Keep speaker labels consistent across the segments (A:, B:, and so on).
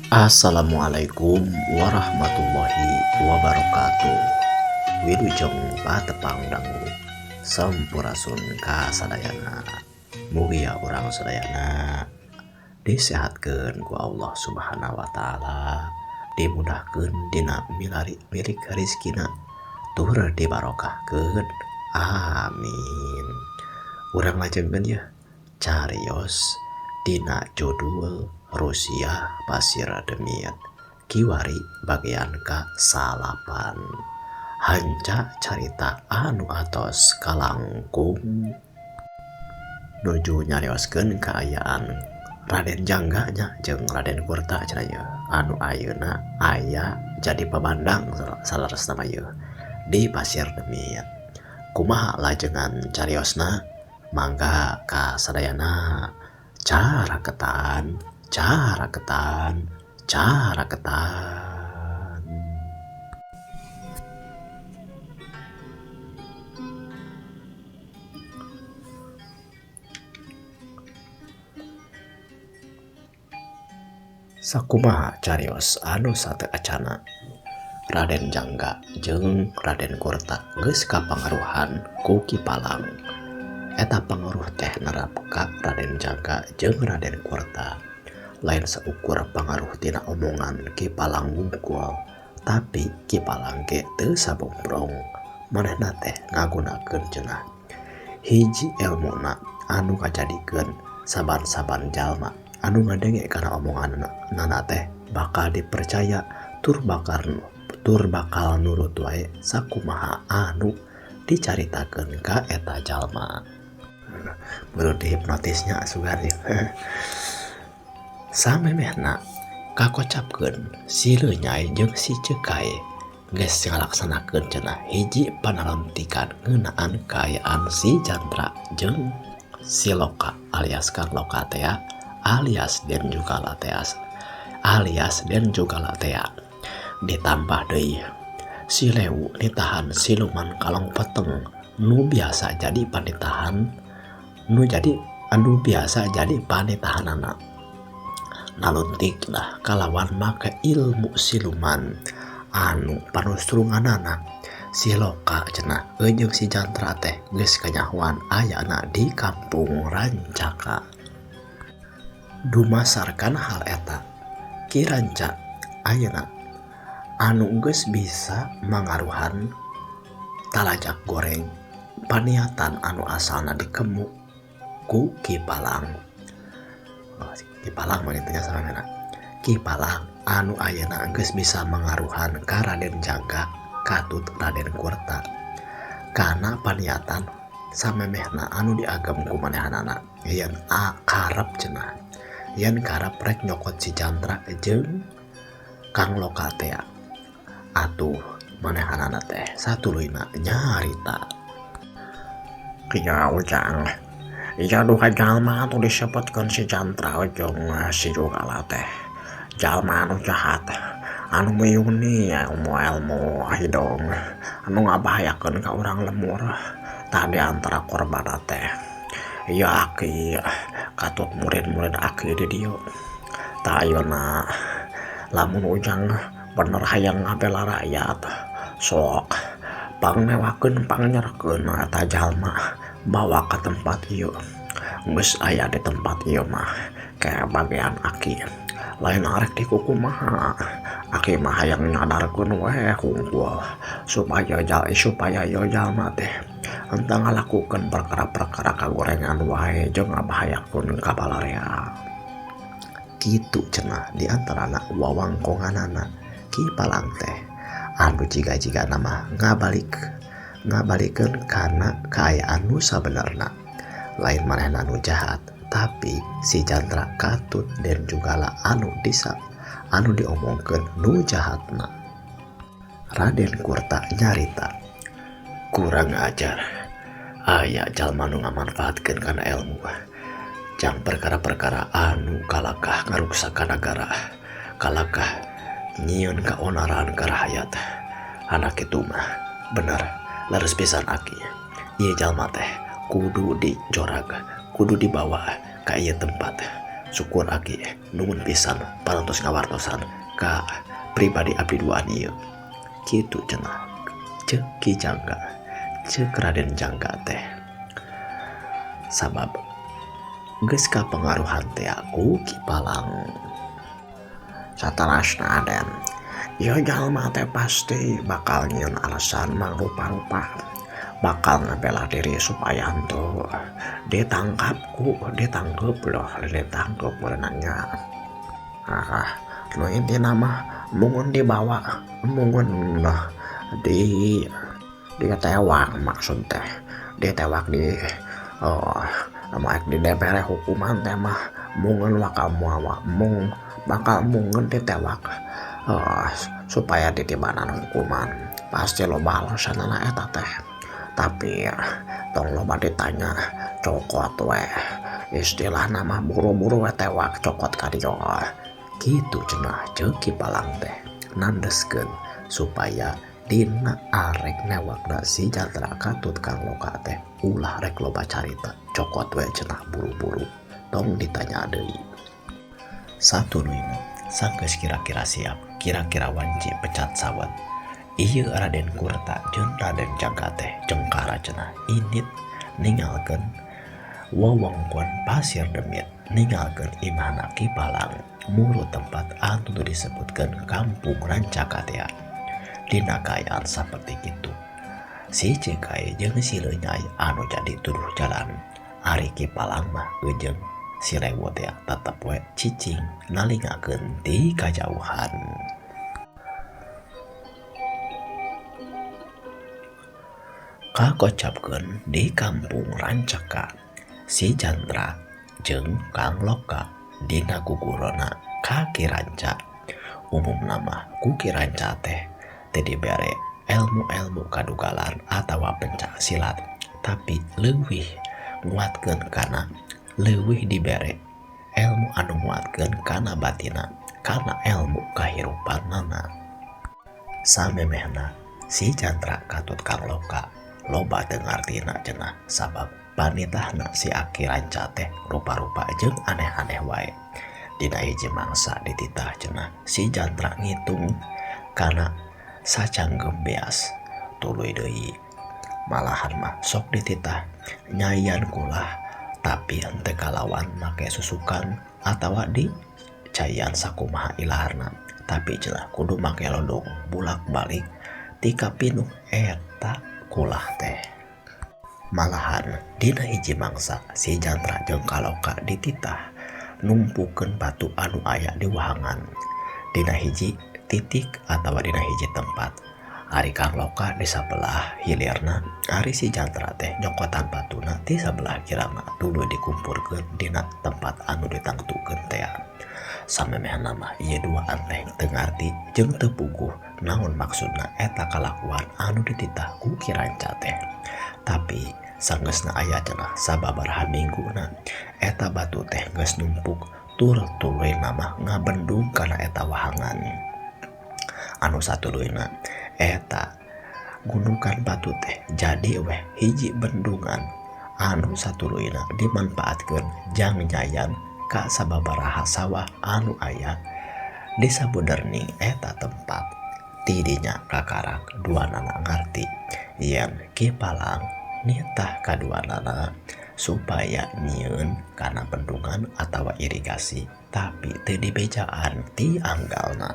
A: Assalamualaikum warahmatullahi wabarakatuh. Wilujeng patepang dangu, sampurasun ka sadayana. Mugia urang sadayana disehatkeun ku Allah Subhanahu wa taala, dimudahkeun dina milari milik rizkina, tur dibarokahkeun. Amin. Urang lajengkeun ya carios dina judul Rusiah Pasir Demit kiwari bagian ka salapan. Hanca carita anu atos kalangkung nuju nyarioskeun kaayaan Raden Jangga nya jeung Raden Kurta cenah yeuh anu ayeuna aya jadi pabandang saleresna mah yeuh di Pasir Demit. Kumaha lajengan cariosna? Mangga ka sadayana caraketan caraketan caraketan. Sakumaha carios anu sateu acana Raden Jangga jeung Raden Kurta geus kapangaruhan ku Ki Palang. Eta pangaruh teh nerap ka Raden Jangga jeung Raden Kurta. Lain saukur pangaruh tina omongan Ki Palang wungkul, tapi Ki Palang ge teu sabombrong. Manehna teh ngagunakeun cenah hiji elmuna anu ngajadikeun saban-saban jalma anu ngadenge kana omonganna teh bakal dipercaya tur bakal nurut wae sakumaha anu dicaritakeun ka eta jalma. Menurut dihipnotisnya sugan ieu. Samemehna kakocapkeun si Leunyai jeung si Cekai geus ngalaksanakeun cenah hiji panalontikan ngeunaan kaayaan si Jantra jeung si Loka alias Kang Loka tea alias Den Jugala tea alias Den Jugala tea. Ditambah deui si Lewu nitahan siluman kalong peteng nu biasa jadi panitahan nu jadi anu biasa jadi panitahanana. Naluntik lah kalawan make ilmu siluman anu panustrunganana. Si Loka cenah jeung si Jantra teh geus kanyahoan ayana di kampung Rancaka. Dumasarkan hal eta, Ki Ranca ayeuna anu geus bisa mangaruhan talajak goreng paniatan anu asalna dikemu ku Ki Palang. Oh, Ki Palang mah intinya samemehna. Ki Palang anu ayeuna geus bisa mangaruhan ka Raden Jangga katut Raden Kurta kana paniatan samemehna anu diagem ku manehanana yen karep cenah yen karep rek nyokot si Jantra jeung Kang Loka tea. Atuh manehanana teh satuluyna nyarita.
B: Kieu Ujang, ieu duka jalma anu disebutkeun si Jantra jeung si Jugala teh jalma anu jahat anu miyuni ilmu-ilmu hidung anu ngabahayakeun ka urang lemur. Tah di antara korbanna teh ieu aki katut murid-murid aki di dieu. Tah ayeuna lamun Ujang bener hayang ngabela rakyat sok pangnewakeun pangnyerkeun eta jalma bawa ka tempat ieu. Geus aya di tempat ieu mah kayak bagian aki lain arek dikukumaha. Aki mah hayang nyadarkeun we hungkul supaya supaya ieu jalma teh entah ngalakukeun perkara-perkara kagorengan wae jeung ngabahayakeun ka balarea.
A: Kitu cenah di antarana wawangkonganana Ki Palang teh anu jiga-jiga nama ngabalikeun kana kaayaan nu sabenerna. Lain manehna nu jahat, tapi si Jantra katut dan Jugala anu disa anu diomongkeun nu jahatna. Raden Kurta nyarita, kurang ajar aya jalma nu ngamanfaatkeun kana ilmu jang perkara-perkara anu kalakah ngaruksak ka nagara, kalakah nyieun kaonaran ka rahayat. Anak itu mah bener leres pisan aki. Ieu jalma teh kudu dijorag, kudu dibawa ka ieu tempat Syukur aki nuhun pisan parantos ngawartosan ka pribadi abdi duaan ieu. Kitu cenah ceuk Ki Jangga ceuk Raden Jangga teh. Sabab geus kapangaruhan teh ku Ki Palang.
B: Saterasna Aden, ieu jalma teh pasti bakal nyieun alasan mangrupa-rupa, bakal ngabela diri supaya henteu ditangkap ku ditangkep loh ditangkep meunangnya. Ah, nu intina mah mungun dibawa, mungun di ditewak maksud teh, ditewak di oh maek di dibere hukuman teh mah mungun bakal muawa mung bakal mungun ditewak supaya ditibanan hukuman pasti loba alasanana eta teh. Tapi tong loba ditanya cokot we istilah nama buru-buru we tewak cokot ka dieu.
A: Kitu cenah ceuk Ki Palang teh nandeskeun supaya dina arek newakna si Jantera katut Kang Loka teh ulah rek loba carita cokot we cenah buru-buru tong ditanya deui. Satuluyna sanggeus kira-kira siap kira-kira wanci pecat sawat ieu Raden Kurta jeung Raden Jangga teh cengkara cenah init ningalkeun wewengkon Pasir Demit ningalkeun imahna Ki Palang muru tempat anu disebutkeun Kampung Rancaka teh. Dina kaayaan saperti kitu si Cekai jeung si Leunyai anu jadi tuduh jalan ari Ki Palang mah jeung si Lewo teh tetep we cicing nalingakeun ti kajauhan. Kakocapkeun di Kampung Rancaka si Jantera jeung Kang Loka dina gugurona ka Ki Ranca. Umumna mah ku Ki Ranca teh teu dibere elmu-elmu kadugalan atawa pencak silat, tapi leuwih nguatkeun kana leuwih dibere elmu anu nguatkeun kana batina kana elmu kahirupanana. Samemehna si Jantera katut Kang Loka loba teu ngartina cenah sabab panitahna si Aki Ranca teh rupa-rupa jeung aneh-aneh wae. Dina hiji mangsa dititah cenah si Jantera ngitung kana sacanggem beas tuluy deui. Malahan mah sok dititah nyayan kulah tapi henteu kalawan make susukan atawa di cayan sakumaha ilaharna, tapi cenah kudu make lodong bulak-balik tika pinuh eta kulah teh. Malahan dina hiji mangsa si Jantera jeung Kaloka dititah numpukeun batu anu aya di wahangan dina hiji titik atawa dina hiji tempat. Ari Kang Loka di sabelah hilirna, ari si Jantera teh nyokotan batuna di sabelah kirana tuluy dikumpulkeun dina tempat anu ditangtukeun tea. Samemehna mah ieu duaan teh teu ngarti jeung teu puguh naon maksudna eta kalakuan anu dititah ku Ki Ranca teh. Tapi sanggeusna aya cenah sababaraha mingguna eta batu teh geus numpuk tur tuluy mah ngabendung kana eta wahangan. Anu satuluyna eta gundukan batu teh jadi weh hiji bendungan anu satuluyna dimanfaatkeun jang nyayan ka sababaraha sawah anu aya di sabuderning eta tempat. Tidinya kakarak duanana ngarti yen Ki Palang nitah kaduanana supaya nyieun kana bendungan atawa irigasi tapi teu dibejaan ti anggalna.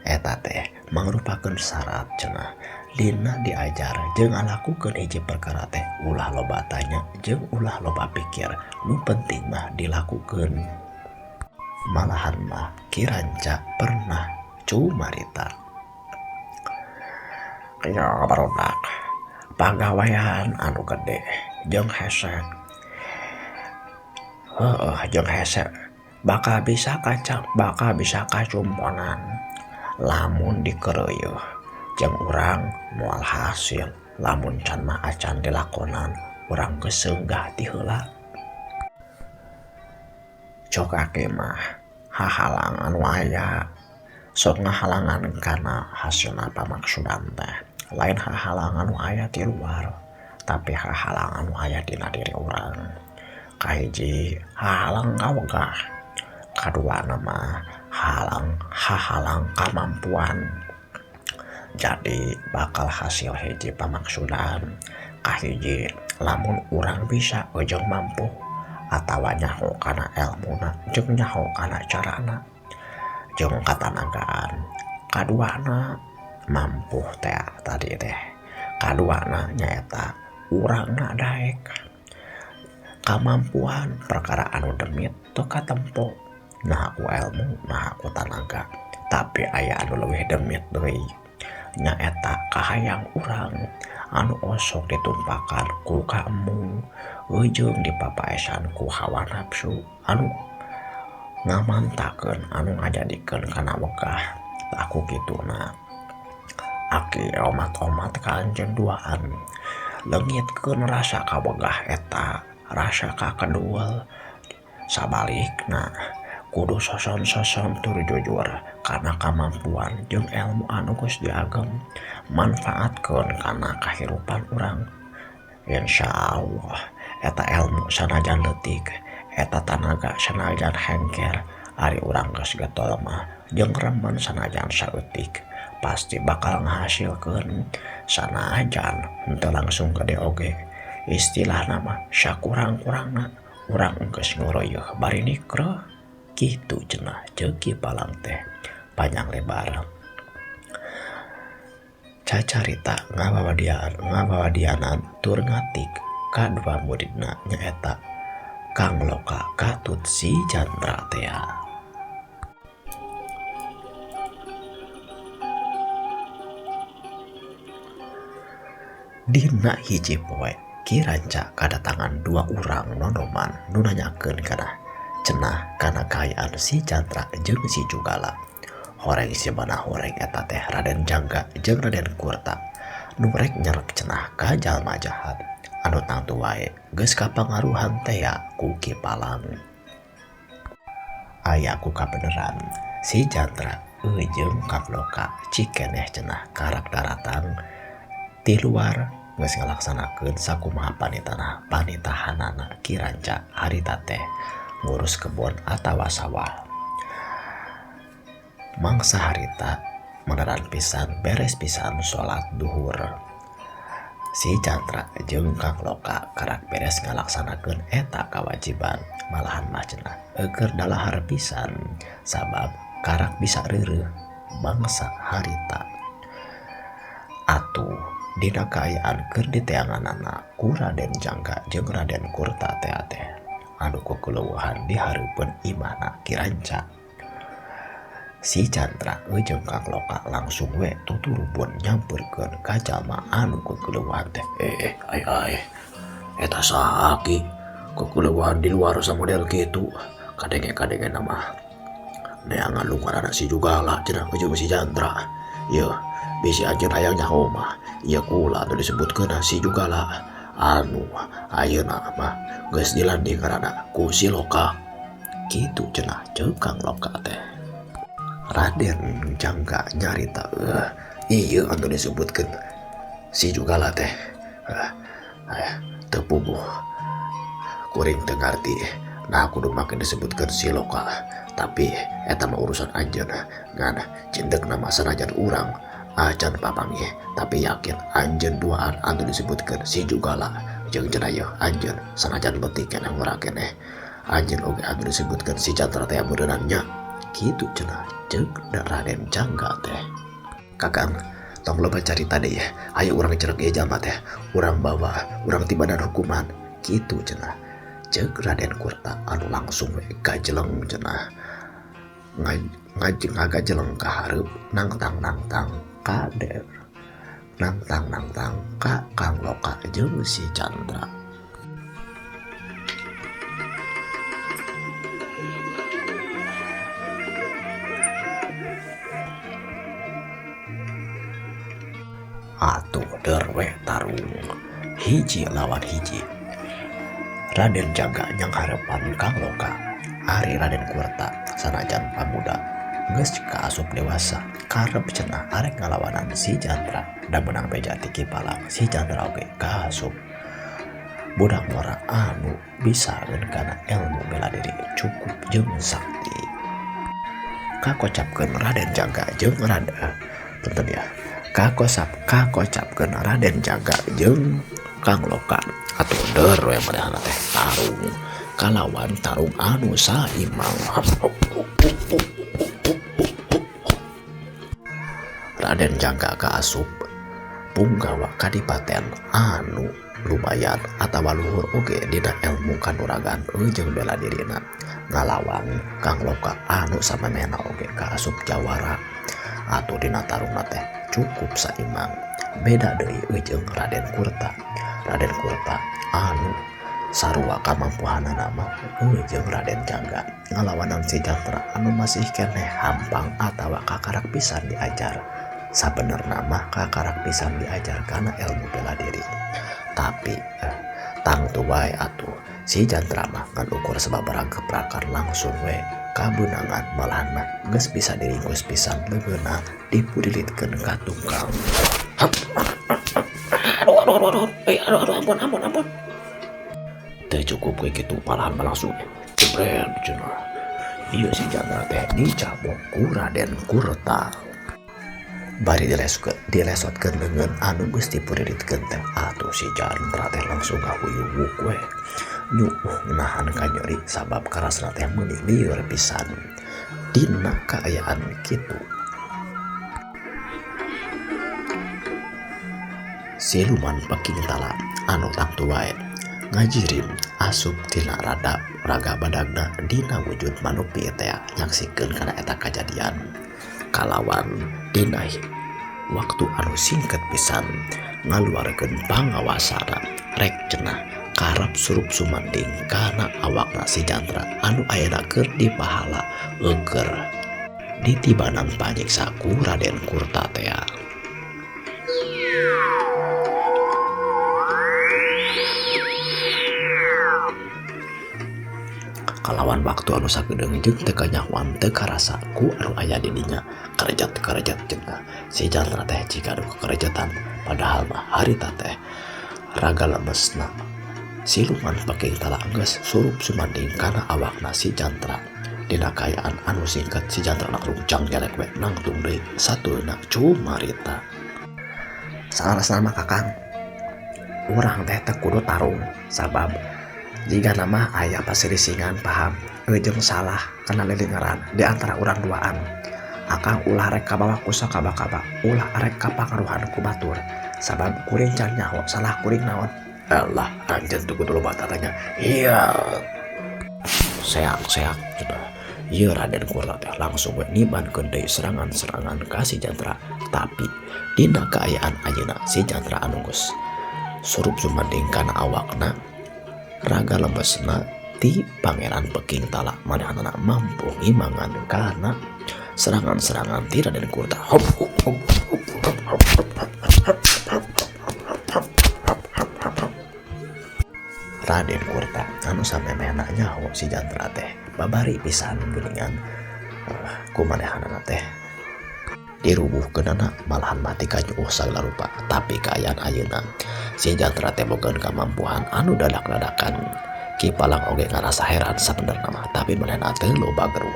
A: Eta teh mangrupakeun syarat cenah dina diajar jeung ngalakukeun hiji perkara teh ulah loba tanya jeung ulah loba pikir, nu penting mah dilakukeun. Malahan mah Ki Ranca pernah cumarita.
B: Ya barudak pagawean anu gede jeung hese. Heueuh jeung hese bakal bisa kacang bakal bisa kacumponan lamun dikeureueuh jeung urang moal hasil lamun can mah acan dilakonan urang geus seunggah ti heula. Cok ake mah hahalang anu aya sok ngahalangan kana hasilna pamaksudan teh lain hahalang anu aya ti luar tapi hahalang anu aya dina diri urang. Kahiji hahalang kawegah. Kaduana mah halang hahalang kamampuan. Jadi bakal hasil hiji pamaksudan. Kahiji lamun urang bisa jeung mampu atawa nyaho kana elmuna jeung nyaho kana carana jeung katanagaan. Kaduana mampu teh tadi teh. Kaduana nyaeta urangna daek. Kamampuan perkara anu demit teu katempo. Nah ku elmu, nah ku tanaga. Tapi aya anu leuwih demit deui. Nyaeta kahayang urang anu osok ditumpakan ku kaembung jeung dipapaesan ku hawa nafsu anu ngamantakeun anu ngajadikeun kana wegah. Tah ku kituna aki omat-omat ka anjeun duaan leungitkeun rasa kawegah eta, rasa kakeduel. Sabalikna kudu soson-soson tur jujur kana kamampuan jeung elmu anu geus diagem, manfaatkeun kana kahirupan urang. Insyaallah eta elmu sanajan leutik, eta tanaga sanajan hengker, ari urang geus getol mah jeung remen sanajan saeutik pasti bakal ngahasilkeun sanajan henteu langsung gede oge. Istilahna mah sakurang-kurangna urang geus ngoroyeuh bari nikreuh. Kitu cenah ceuk Ki Palang teh panjang lebar. Cacarita ngabawadianan tur ngatik ka dua muridna nyaeta Kang Loka katut si Chandra tea. Dina hiji poe Ki Ranca kadatangan dua urang nonoman nu nanyakeun kana cenah kana kaayaan si Chandra jeung si Jugala. Horeng si mana horeng eta teh Raden Jangga jeung Raden Kurta nu rek nyerek cenah ka jalma jahat anu tangtu wae geus kapangaruhan tea ku Ki Palang. Aya ku kabeneran si Chandra jeung Kang Loka cikeneh cenah karak daratang ti luar geus ngalaksanakeun sakumaha panitanah panitahanana Ki Ranca harita teh ngurus kebon atawa sawah. Mangsa harita meneran pisan beres pisan salat duhur. Si Chandra jeung Kang Loka karak beres ngalaksanakeun eta kawajiban, malahan mah cenah eueur dalahar pisan sabab karak bisa reureuh mangsa harita. Atuh dina kaayaan keur diteanganana ku Raden Jangga jeung Raden Kurta teh teh anu kukuleuhan di hareupeun imahna Ki Ranca. Si Chandra jeung Kang Loka langsung we tuturubun nyamperkeun ka jalma anu kukuleuhan teh. Ai ai eta saha ki kukuleuhan di luar samodel kitu? Kadenge-kadenge mah neangan lu ngaranna si Jugala cenah jeung si Chandra. Yeuh bisi anjeun hayang nyaho mah ieu kula anu disebutkeun si Jugala anu ayeuna mah geus dilanding ngaranna ku si Loka. Kitu cenah ceuk Kang Loka teh. Raden Jangga nyarita ieu anu disebutkeun si Jugala teh. Teu puguh kuring teu ngarti nah kudu make disebutkeun si Loka, tapi eta mah urusan anjeun ngan cindekna mah sanajan urang acan papanggih tapi yakin anjeun duaan anu disebutkeun si Jugala jeung cenah yeuh anjeun sanajan leutik keneh ngora keneh anjeun oge anu disebutkeun si Chandra teh meureunnan nya. Kitu cenah ceuk Raden Jangga teh. Kakang tong loba carita deui, ayo urang cerek ieu jalma teh, urang bawa urang tibanan hukuman. Kitu cenah ceuk Raden Kurta anu langsung we gajeleng cenah ngagajeleng ka hareup nangtang-nangtang kader nangtang-nangtang ka Kang Loka jeung si Chandra. Atuh derwe tarung hiji lawan hiji. Raden Jangga nyangharepan Kang Loka, ari Raden Kurta sanajan pamuda geus kaasup dewasa karep cenah arek ngalawanan si Chandra da meunang beja ti Ki Palang. Si Chandra oge kaasup budak ngora anu bisa kana ilmu bela diri cukup jeung sakti.
A: Kakocapkeun Raden Jangga jeung Raden punten ya. Kakocapkeun Raden Jangga jeung Kang Loka atuh der we manehna teh tarung kalawan tarung anu saimang. Raden Jangga kaasup punggawa kadipaten anu lumayan atawa luhur oge dina ilmu kanuragan jeung bela dirina ngalawan Kang Loka anu samemehna oge kaasup jawara atuh dina tarungna teh cukup saimang. Beda deui jeung Raden Kurta. Raden Kurta anu sarua kamampuhanana mah jeung Raden Jangga ngalawanan si Jantra anu masih keneh hampang atawa kakarak pisan diajar. Sabenerna mah kakarak pisan diajar kana ilmu bela diri. Tapi tangtu wae atuh si Jantra mah ngan ukur sababaraha gebrakan langsung we kabeunangan malahan mah geus bisa diringkus pisan leungeunna dipurilitkeun ka tungkal. Aduh aduh aduh aduh aduh aduh ampun ampun ampun. Teu cukup we kitu malahan mah langsung jebret cenah. Ieu si Jantra teh dicabok ku Raden Kurta. Bari dilesotkeun leungeun anu geus dipuriritkeun teh atuh si Jantra teh langsung ngahuyuwuk we. Nyuuh nahan kanyeri sabab karasna teh meuni lieur pisan. Dina kaayaan kitu siluman Peking Tala anu tangtu wae ngajirim asup tina rada raga badagna dina wujud manupi teh nyaksikeun kana eta kajadian. Kalawan dina waktu anu singkat pisan ngaluarkeun pangawasana rek cenah karep surup sumanding kana awakna si Jantra anu ayeuna keur dipahala euker ditibanan panyiksa ku Raden Kurta tea. Kalawan waktu anu sakedeung jeung teu kanyahoan teu karasa ku anu aya di dinya karejat-karejat cenah si Jantra teh jiga nu kakerejetan padahal mah harita teh raga lemesna siluman Peking Tala geus surup sumanding kana awakna si Jantra. Dina kaayaan anu singkat si Jantra langsung janggelek we nangtung deui satulna cumarita. Salarasna mah Kakang urang teh teu kudu tarung sabab jika nama aya pasirisingan paham jeung salah kana lilingaran di antara urang duaan. Akang ulah rek kabawa ku sakaba-kaba, ulah rek kapangaruhan ku batur sabab kuring can nyaho salah kuring naon. Allah anjeun teu kudu loba tatanya. Iya seak-seak cenah. Ieu Raden Kurta teh langsung we nibankeun deui serangan-serangan ka si Jantra. Tapi dina kaayaan ayeuna si Jantra anu geus surup sumanding kana awakna raga lemesna ti Pangeran Peking Tala manehanana mampu ngimangan kana serangan-serangan ti Raden Kurta. Hop hop hop hop hop hop hop hop hop hop hop hop. Raden Kurta anu samemehna nyaho si Jantra teh babari pisan geuningan ku manehanana teh dirubuhkeunana malahan mati kanyuuh sagala rupa. Tapi kaayaan ayeuna si Jantra teh bogaeun kamampuan anu dadak-dadakan. Ki Palang oge ngarasa heran sabenerna mah tapi manehna teu loba geruh.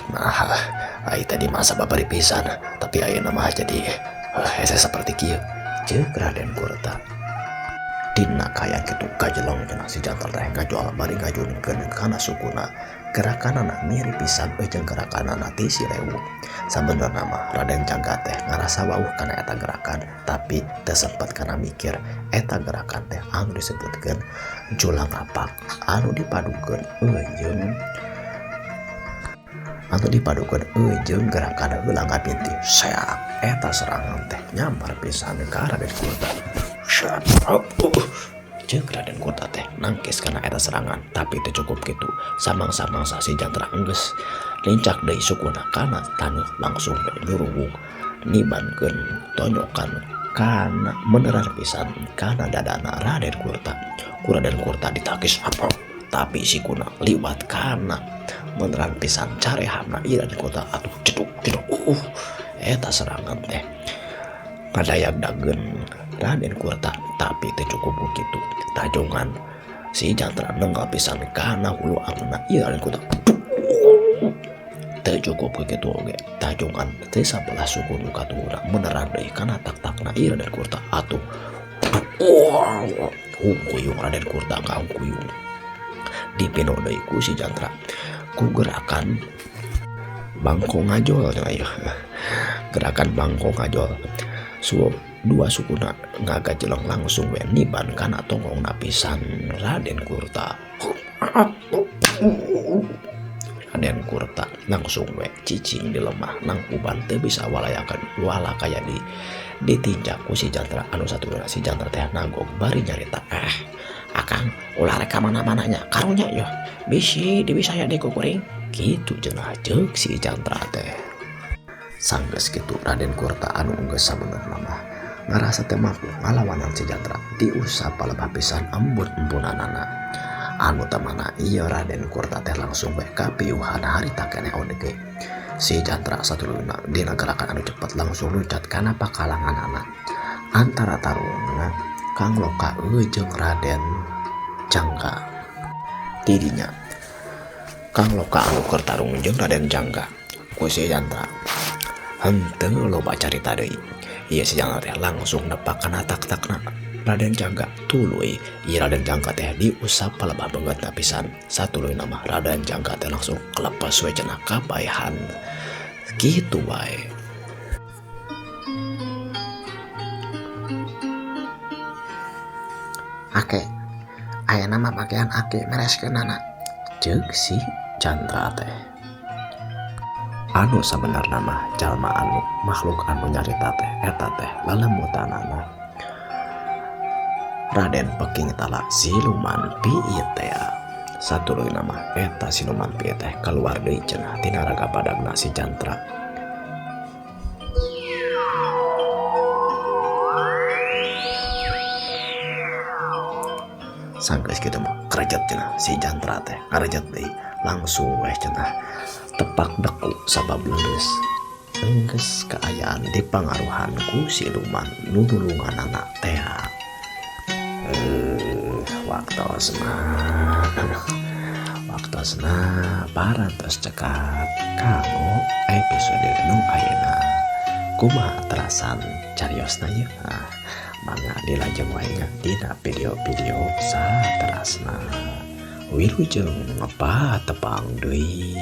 A: Nah ai tadi masa babari pisan tapi ayeuna mah jadi hese saperti kieu ceuk Raden Kurta. Dina kaayaan kitu kajelong cenah si Jantra teh ngajual bari ngajunkeun kana sukuna. Gerakanana mirip pisan jeung gerakanana ti si Lewu. Sabenerna mah Raden Jangga teh ngarasa wauh kana eta gerakan tapi teu sempet kana mikir eta gerakan teh anu disebutkeun julang rapak anu dipadukeun jeung gerakan heulang ngapintih. Seak eta serangan teh nyambar pisan ka Raden Kurta. Ceuk Raden Kurta teh nangkis kana eta serangan tapi teu cukup kitu. Samang-samang si Jantra enggeus lincak deui sukuna kana tanuh langsung we nyuruwug nibankeun tonyokan kana menerar pisan kana dadana Raden Kurta. Ku Raden Kurta ditakis apa tapi sikuna liwat kana meneran pisan carehamna ieu Raden Kurta atuh ceduk ceduk eta serangan teh ngadayag-dageun Raden Kurta tapi teu cukup kitu. Tajongan si Jantra nenggal pisan kana hulu angeunna ieu Raden Kurta. Teu cukup ku kitu oge tajungan teh sabelah suku nu katuhuna meneran deui kana tak-takna ieu Raden Kurta atuh. Hungkuyung Raden Kurta kahungkuyung. Dipino deui ku si Jantra ku gerakan bangko ngajol cenah ieu. Gerakan bangko ngajol. Suo dua sukuna ngagajeleng langsung we niban kana tonggongna pisan Raden Kurta. Raden Kurta langsung we cicing di lemah nangkuban teu bisa walayakan wala kaya di ditincak ku si Jantra anu satuluyna si Jantra teh nagog bari nyarita akang ulah rek ka mana-mana nya karunya yeuh bisi dibisaya deui ku kuring kitu cenah ceuk si Jantra teh. Sanggeus kitu Raden Kurta anu geus sabenerna mah ngarasa teu mampu ngalawanan si Jantra diusap palebah pisan embun-embunanana. Anu teu mana ieu Raden Kurta teh langsung we kapiuhan harita keneh oge. Si Jantra satuluyna dina gerakan anu cepet langsung luncat kana pakalanganana. Antara tarungna Kang Loka jeung Raden Jangga. Tidinya Kang Loka anu keur tarung jeung Raden Jangga ku si Jantra henteu loba carita deui. Ieu si Jantra teh langsung nepak kana tak-takna Raden Jangga tuluy. Ieu Raden Jangga teh diusap palebah beungeutna pisan. Satuluyna mah Raden Jangga teh langsung kelepes we cenah kabaehan. Kitu wae.
B: Ake, ayeuna mah bagian ake mereskeunana.
A: Ceuk si Jantra teh. Anu sabenerna mah jalma anu makhluk anu nyarita teh eta teh lelemutanana Raden Peking Tala siluman piit teh. Satuluyna mah eta siluman piit teh keluar deui cenah tina raga badagna si Jantra. Sanggeus kitu mah krejet cenah si Jantra teh ngarejet deui langsung weh cenah tepak deku sabab leuleus. Enggeus kaayaan dipangaruhan ku siluman nu nulunganana teh. Waktosna parantos cekap kanggo episode nu ayeuna. Kumaha terasan cariosna ieu? Mangga dilajeng wae nya dina video-video saterasna. Wilujeng patepang deui.